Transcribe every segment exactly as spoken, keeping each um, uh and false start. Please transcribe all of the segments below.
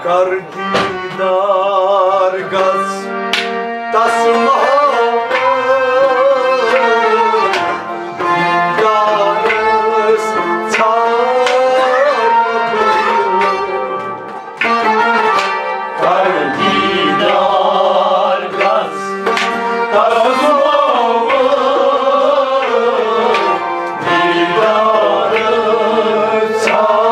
کر دیدار گژھ تس محبت، دیدارس ژھانڈ۔ کر دیدار گژھ تس محبت، دیدارس ژھانڈ۔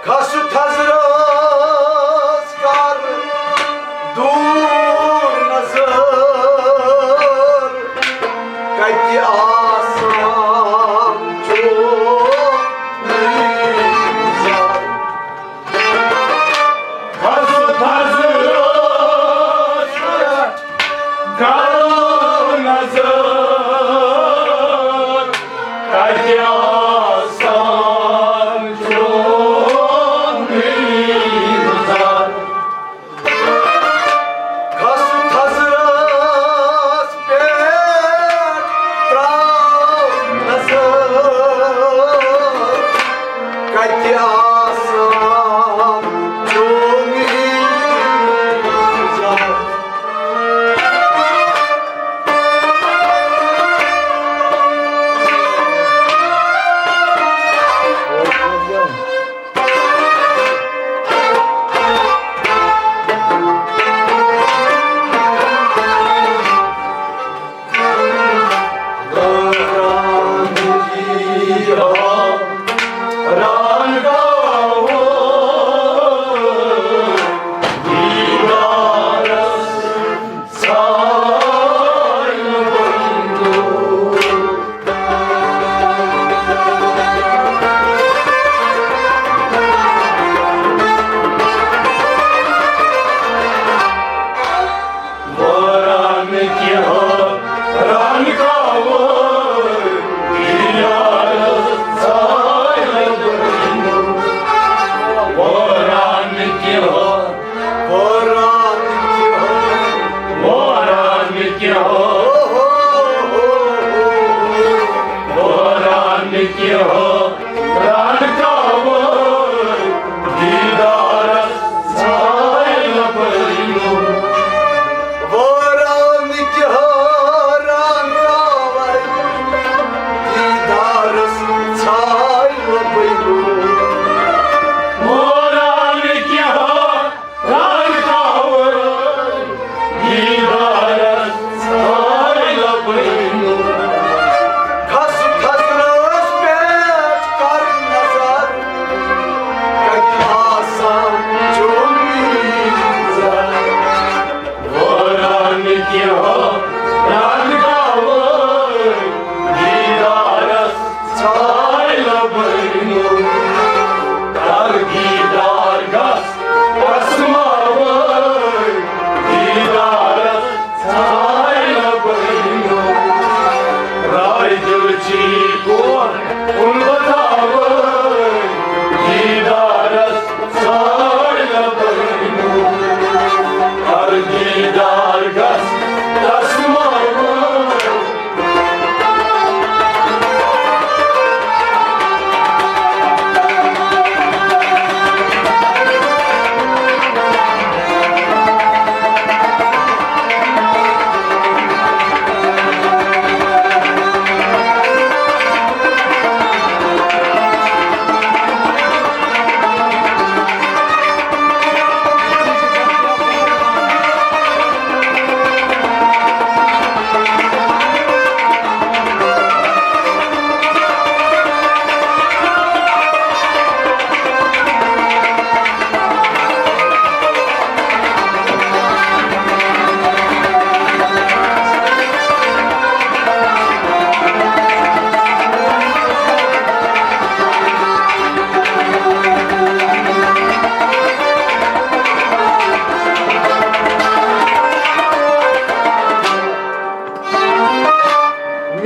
کھس تھزرس کر دوٗر نظر، کتہِ آسان چھُ نظر۔ کھس تھزرس کر نظر، کتہِ آسان چھُ نظر۔ کھس تھزرس پٮ۪ٹھ تراو نظر، کتہِ آسان چھُ نظر۔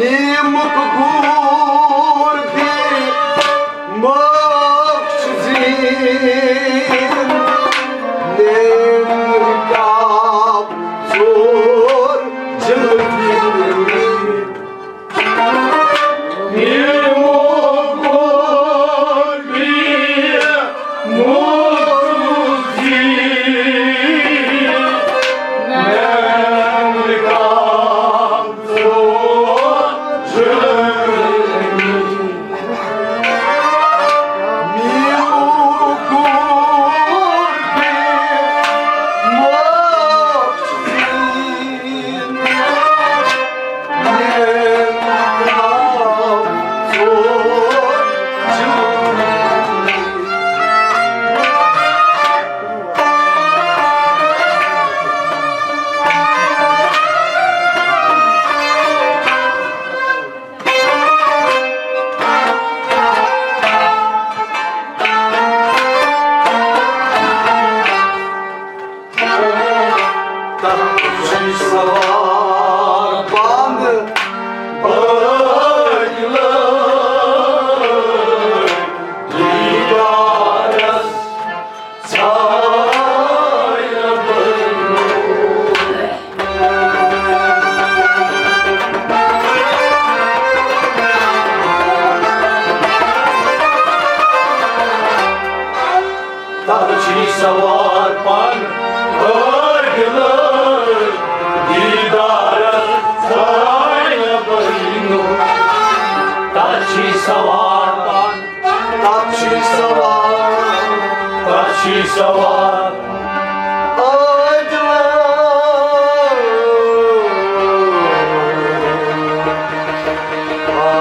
نیمک گور بی موکھ زین، نیمک کاب زور جلدی۔ نیمک گور بی موکھ زین، نیمک کاب تتھ چھُے سوار پانہٕ، بٲگۍ لٲگۍ دیدارس۔ تتھ چھُے سوار پانہٕ، بٲگۍ لٲگۍ دیدارس۔ تتھ چھُے سوار پانہٕ، تتھ چھُے سوار، تتھ چھُے سوار۔ عٲدلہٕ۔ آ،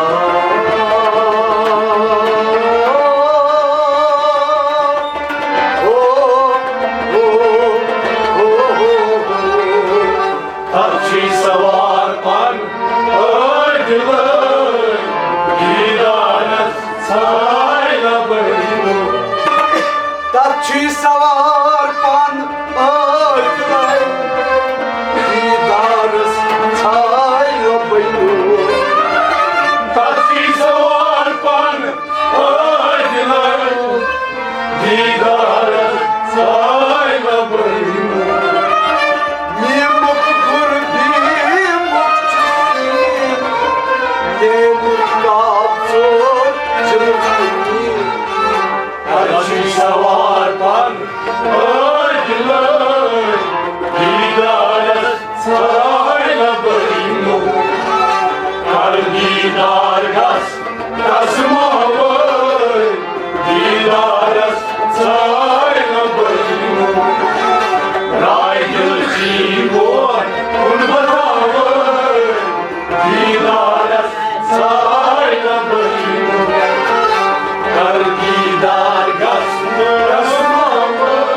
ہو، ہو، ہو، ہو۔ تتھ چھُے سوار پن، عٲدلہٕ، دیدارس ژھاے لبیک۔ تتھ چھُے سوار پن، عٲدلہٕ، دیدارس ژھاے لبیک۔ تتھ چھُے سوار پن، عٲدلہٕ، دیدارس ژھاے لبیک۔ نیمک گور بی موکھ زین، نیمک کاب زور جلدی۔ تتھ چھُے سوار پن، عٲدلہٕ، دیدارس ژھاے لبیک۔ کر دیدار گژھ قسماوٲرۍ، دیدارس ژھاے لبیک۔ راے دل چھی بور کُن بتاوٲرۍ، دیدارس ژھاے لبیک۔ کر دیدار گژھ قسماوٲرۍ۔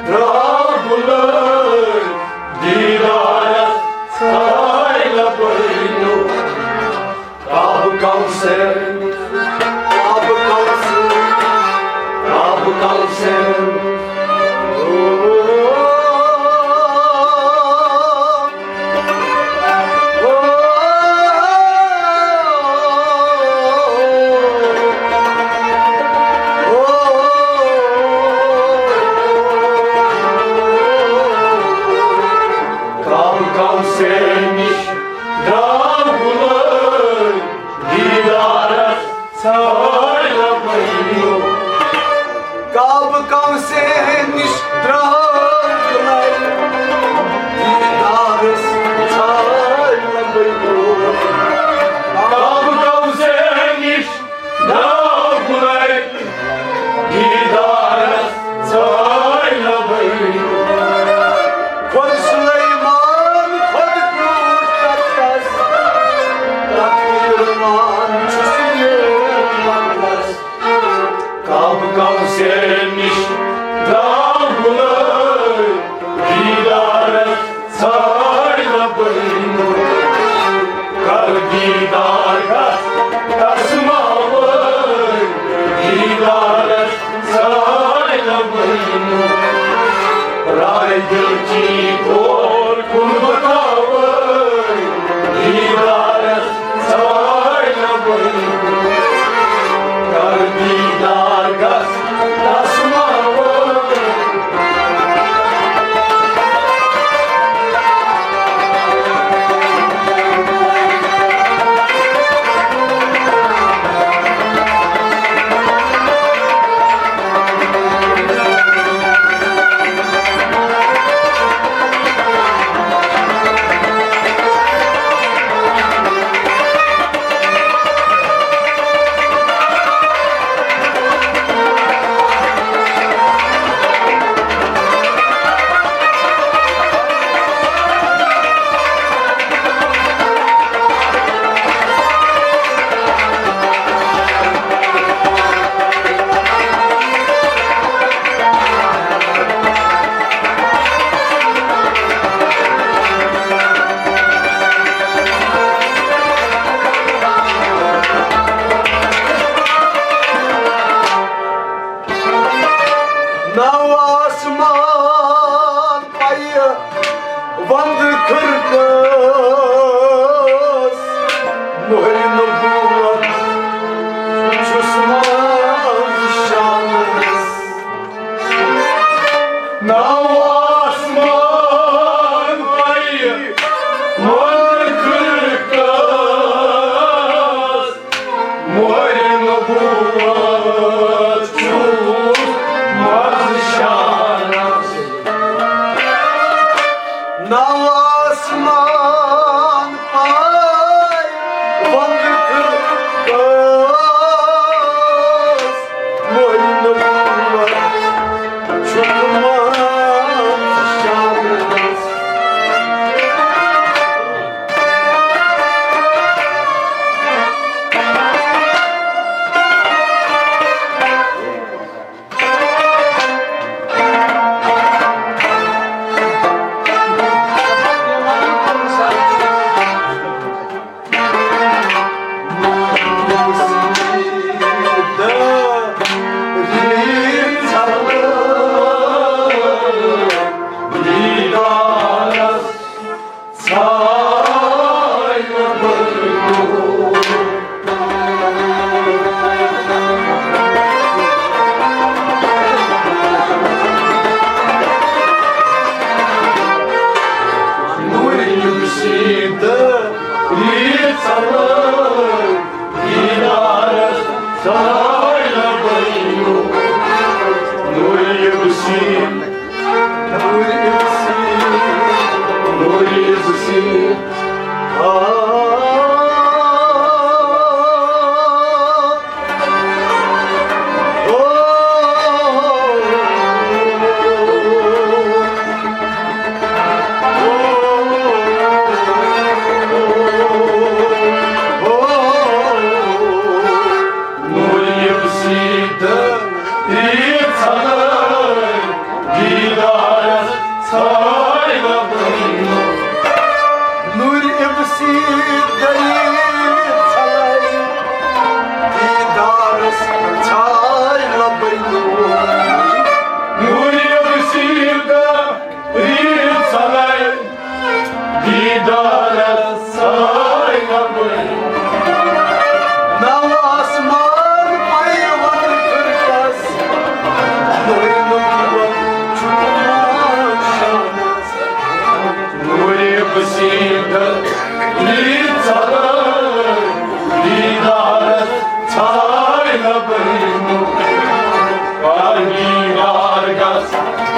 درٛاو گُلٲے دیٖدارس ژھاے لبٲے نوٚو۔ کعبہٕ کوثر، کعبہٕ کوثر، کعبہٕ کوثر۔ کعبہٕ کوثر نِش درٛاو گُلٲے دیٖدارس ژھاے لبٲے نوٚو۔ کعبہٕ کوثر نِش درٛاو گُلٲے دیٖدارس ژھاے لبٲے نوٚو۔ کعبہٕ کوثر نِش درٛاو گُلٲے دیٖدارس ژھاے لبٲے نوٚو۔ خۄد سلیمان، خۄد کوٗر تتس، تقدیٖر مان چھُس یہِ وقتس۔ کعبہٕ کوثر نِش درٛاو گُلٲے دیٖدارس ژھاے لبٲے نوٚو۔ کر دیٖدار گژھ تس ما وٲے دیٖدارس ژھاے لبٲے نوٚو۔ راے دِل چی کور کُن بہٕ تھاوے دیٖدارس ژھاے لبٲے نوٚو۔ کر دیٖدار گژھ تس ما وٲے۔ ناو آسمان پایہِ وندٕ کھرکس، مہرِ نبوت چھُس منٛز شانس۔ ناو آسمان پایہِ وندٕ کھرکس، مہرِ نبوت چھُس منٛز شانس۔ ناو آسمان پایہِ وندٕ کھرکس، مہرِ نبوت چھُس منٛز شانس۔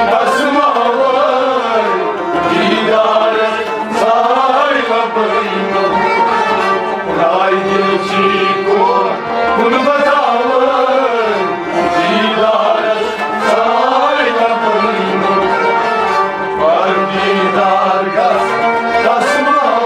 تسماوار دیدارس سایہ بینُک۔ راے دل چی کور کن بتاوار دیدارس سایہ بینُک۔ پر دیدار گس تسماوار۔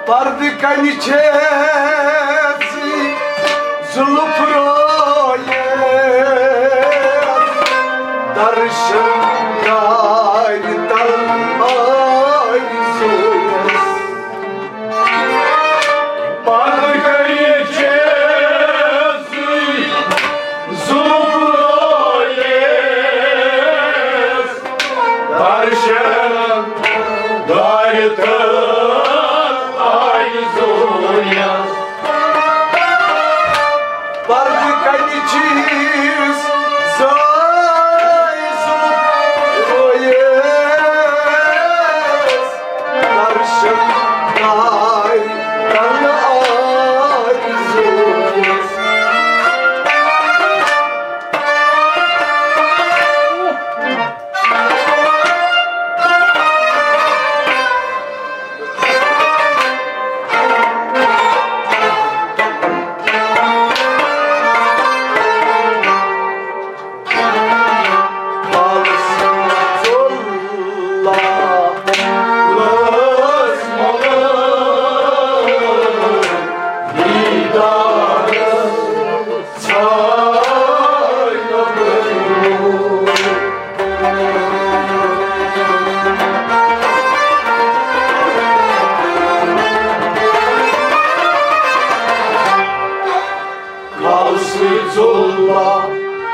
پردٕ کنہِ چھے زُلف رویس، درشن دارِ تل آے زویس۔ پردٕ کنہِ چھے زُلف رویس، درشن دارِ تل آے زویس۔ پردٕ کنہِ چھِس زٲے زُلف رویس، درشن دارِ تل آے زویس۔ کالہٕ سۭتۍ ژوٚل لا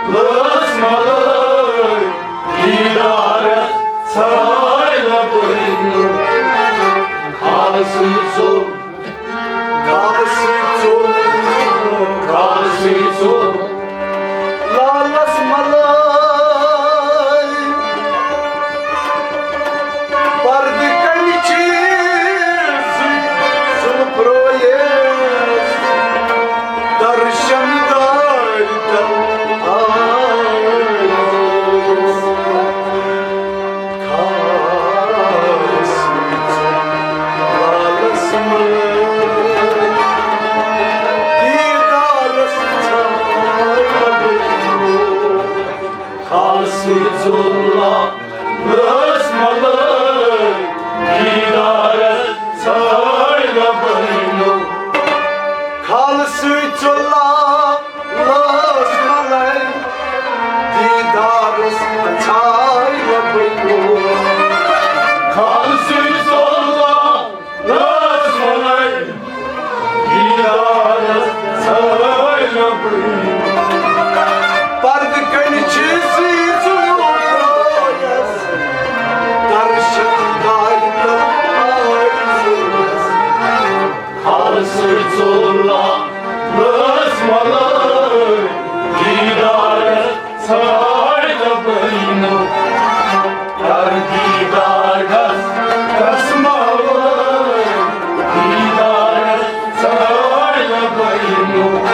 لٲس ملٲے، دیٖدارس ژھاے لبٲے نوٚو۔ کالہٕ سۭتۍ ژوٚل، کالہٕ سۭتۍ ژوٚل، کالہٕ سۭتۍ ژوٚل لالس ملٲے۔ پردٕ کنہِ چھِ زُلف رویس، درشن دارِ تل آیس۔ خاص لالس منٛز دیدارس ژھانٛڈ۔ خالہٕ سۭتۍ ژوٚل لا لٲس ملٲے، دیٖدارس ژھاے لبٲے نوٚو۔ خالہٕ سۭتۍ ژوٚل لا لٲس ملٲے، دیٖدارس ژھاے لبٲے نوٚو۔ خالہٕ سۭتۍ ژوٚل لا لٲس ملٲے، دیٖدارس ژھاے لبٲے۔ پردٕ کنہِ چھِ زٕے زُلف رویس، درشن دارِ تل آیس۔ خالہٕ سۭتۍ ژوٚل لا لٲس ملٲے، دیٖدارس ژھاے لبٲے نوٚو۔ کر دیٖدار گژھ تسماوار، دیٖدارس ژھاے لبٲے نوٚو۔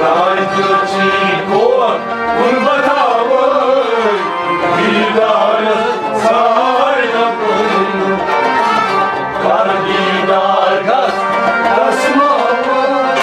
راے تہٕ چی کور کُن بتاوار، دیٖدارس ژھاے لبٲے نوٚو۔ کر دیٖدار گژھ تسماوار،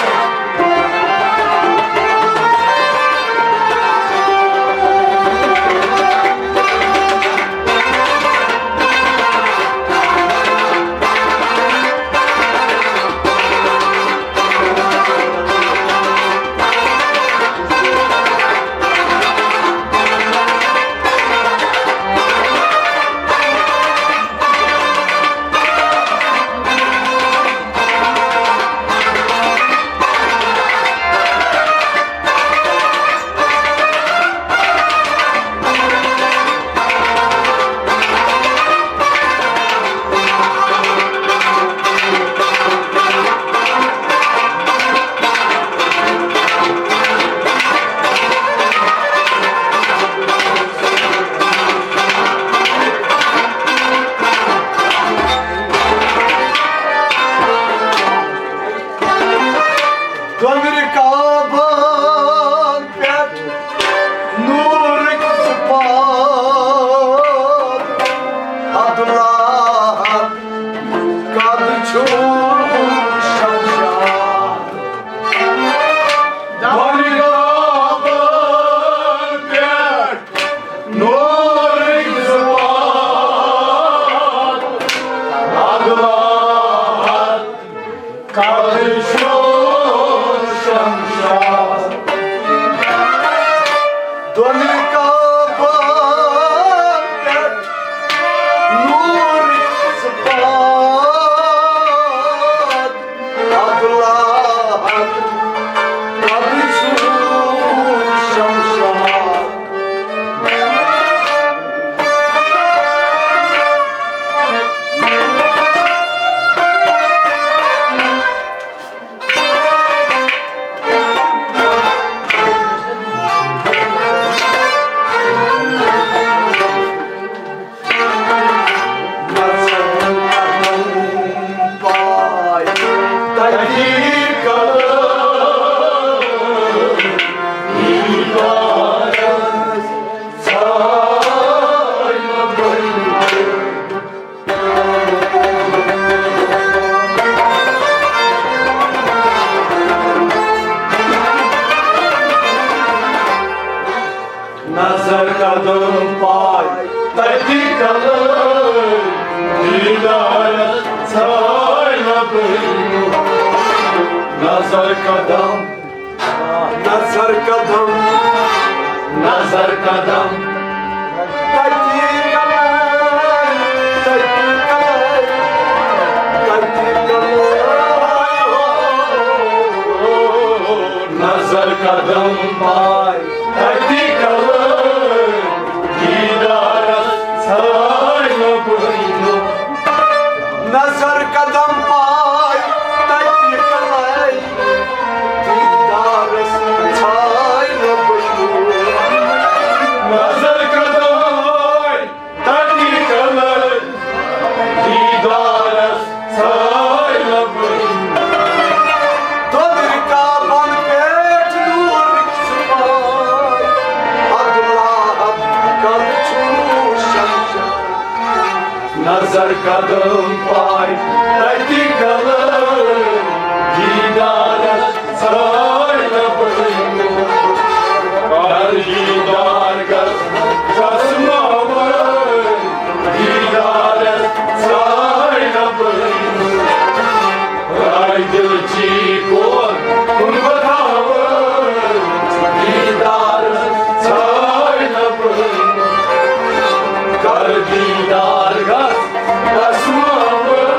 دۄن کعبن پٮ۪ٹھ نوٗرٕکۍ زٕ پاد، ادلا ادل، ادٕ چھُ شمشاد۔ نظر قدم پاے تتی کلے، دیدارس ژھاے لبے۔ نظر قدم، نظر قدم، نظر قدم، تتی کلے، تتی کلے، تتی کلے۔ نظر قدم پاے تتی کلے، دیدارس ژھاے لبے۔ نظر قدم پاے تتی کلے، دیدارس ژھاے لبے۔ نظر قدم پاے تتی کلے، دیدارس ژھاے لبے۔ دۄدٕرۍ کعبن پٮ۪ٹھ نوٗرٕکۍ زٕ پاد، ادلا ادل، ادٕ چھُ شمشاد۔ نظر قدم پاے تتی کلے، دیدارس ژھاے لبے۔ کر دیدار گژھ چشماور، دیدارس ژھاے لبے۔ راے دل چی کور کُن بتاور، دیدارس ژھاے لبے۔ کر دیدار گژھ چشماور،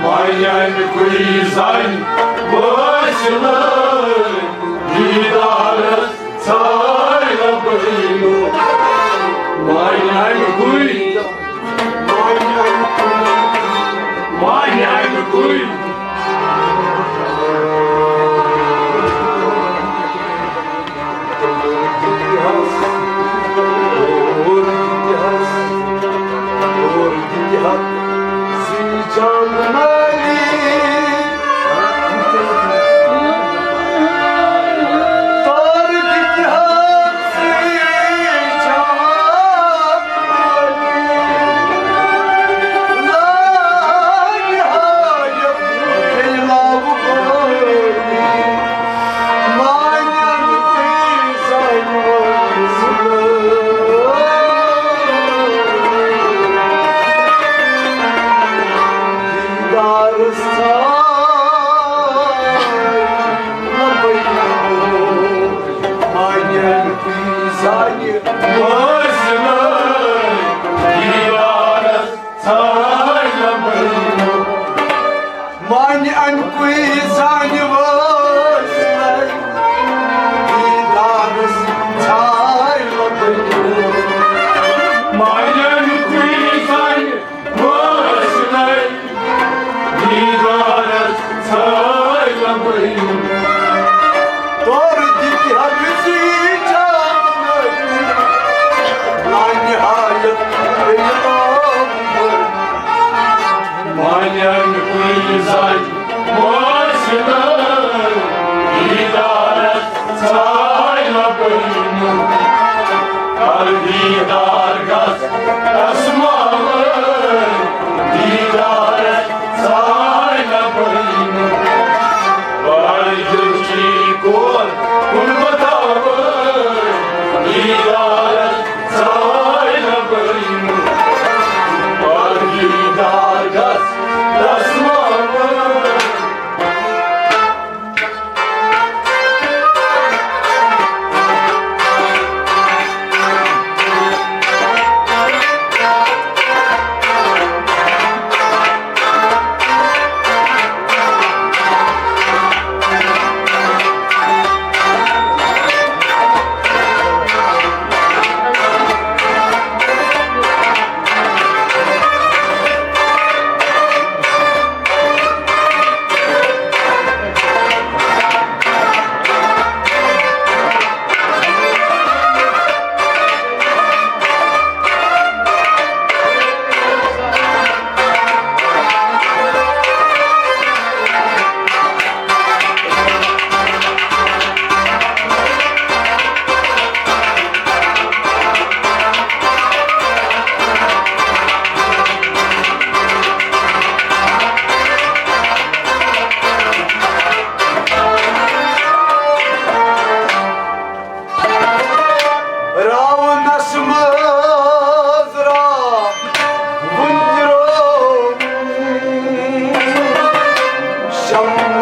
وۄنۍ اَمہِ کُے زَنہِ وٲصلہٕ دیٖدارَس ژھانٛڈ لَبٲیِو۔ وۄنۍ اَمہِ کُے، وۄنۍ اَمہِ کُے، وۄنۍ اَمہِ کُے۔ وۄنۍ اَمہِ کُے زَنہِ وٲژ دیٖدارَس ژھانٛڈ لَبٲیِو۔ وۄنۍ اَمہِ کُے زَنہِ وٲژ دیٖدارَس ژھانٛڈ لَبٲیِو۔ توٚر دِتہِ ہا بِزی جان لانہِ حاجت پیٚیہِ لامبر۔ وۄنۍ اَمہِ کُے زَنہِ وٲژ دیٖدارَس ژھانٛڈ لَبٲیِو۔ کَر دیٖدار گژھ اَسماوٲرۍ، دیٖدارَس ژھانٛڈ لَبٲیِو۔ بَڑٕ دِلچی کور کُن بَتاوٲرۍ، دیٖدارَس ژھانٛڈ لَبٲیِو۔ کَر دیٖدار گژھ اَسماوٲرۍ۔ راونس منٛز راوُن تہِ رووُن، شمع